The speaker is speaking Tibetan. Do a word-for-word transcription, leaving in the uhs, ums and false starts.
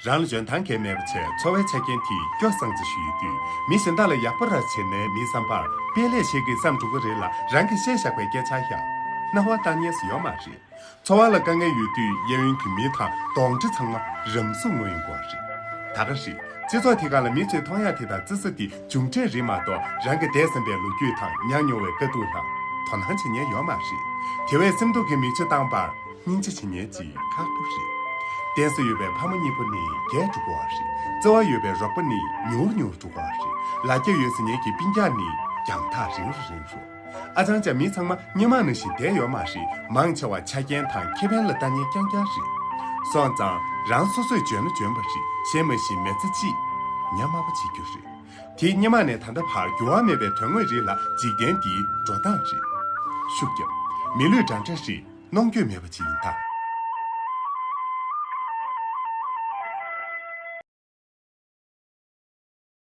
རང་ལ་འཇོན་ཐང་གང་མེད་པ་བྱས། འཚོ་བའི་ཆ་རྐྱེན་དེ་སྐྱོ་སང་ཙམ་ཞིག་ཡོད་དུས། མི་གཞན་དག་ལ་ཡག་པོ་ར་བྱས་ནས་མིའི་བསམ་པར་དཔེ་ལེགས་བཤད་ཀྱིས་བསམ་འགྲོ་གི་རེད་ལ། རང་གིས་བཤད་བཞག་པའི་སྐད་ཆ་ཡང་སྣང་བ་བཏང་ཉན་ཞིག་ཡོད་མ་རེད། འཚོ་བ་ལ་དཀའ་ངལ་ཡོད་དུས་གཡས་གཡོན་གྱི་མི་དང་གདོན་འདྲེ་ཚང་མ་རང་སྲོག་ངོ་ཡོང་གི་རེད། ད་ག་རེད། སྤྱི་ཚོགས་དེ་ག་ལ་མི་ཚོས་མཐོང་ཡག་དེ་དང་བརྩི་ས་དེ་མཇུག་འབྲས་རེད་མ་གཏོགས། རང་གི་འདས་ཟིན་པའི་ལོ་རྒྱུས་དང་མྱངས་མྱོང་བའི་དཀའ་སྡུག་ལ་དོ་སྣང་བྱེད་མཁན་ཡོད་མ་རེད། དེ་བས་སེམས་སྡུག་གི་མིག་ཆུ་བཏང་བར་སྙིང་རྗེ་བྱེད་མཁན་ཅིག་ཁག་པོ་རེད། བསྟེན་ས་ཡོད་པའི་ཕ་མ་གཉིས་པོ་ནི་རྒས་འགྲོ་གི་རེད། བརྩེ་བ་ཡོད་པའི་རོགས་པ་ནི་ཉུང་རུ་ཉུང་རུ་འགྲོ་གི་རེད། ལ་རྒྱ་ཡོད་ཟེར་མཁན་གྱི་སྤུན་ཀྱག་ནི་རྒྱང་ཐག་རིང་རུ་རིང་རུ། ཨ་ཅང་ཅག་མི་ཚང་མ་སྔོན་མ་ནང་བཞིན་བསྡད་ཡོད་མ་རེད། མང་ཆེ་བ་ཆ་རྐྱེན་དང་ཁེ་ཕན་ལ་ལྟ་མཁན་རྐྱང་རྐྱང་རེད། སོང་ཙང་རང་སོ་སོས་འཇོན་ན་འཇོན་པ་ཞིག་གཞན་མ་གཞི་མི་ཚེ་གཅིག་ཉམས་དམའ་པོ་བྱེད་རྒྱུ་རེད། དེ་སྔོན་མ་ནས་ད་ལྟ་བར་འགྱུར་བ་མེད་པའི་དོན་དངོས་རེད་ལ། འཇིག་རྟེན་འདིའི་འགྲོ་སྟངས་རེད། ཤུགས་རྒྱབ། མི་ལུས་འདྲ་འདྲ་རེད། གནོང་འགྱོད་མེད་པ་ཅིག་ཡིན་ད།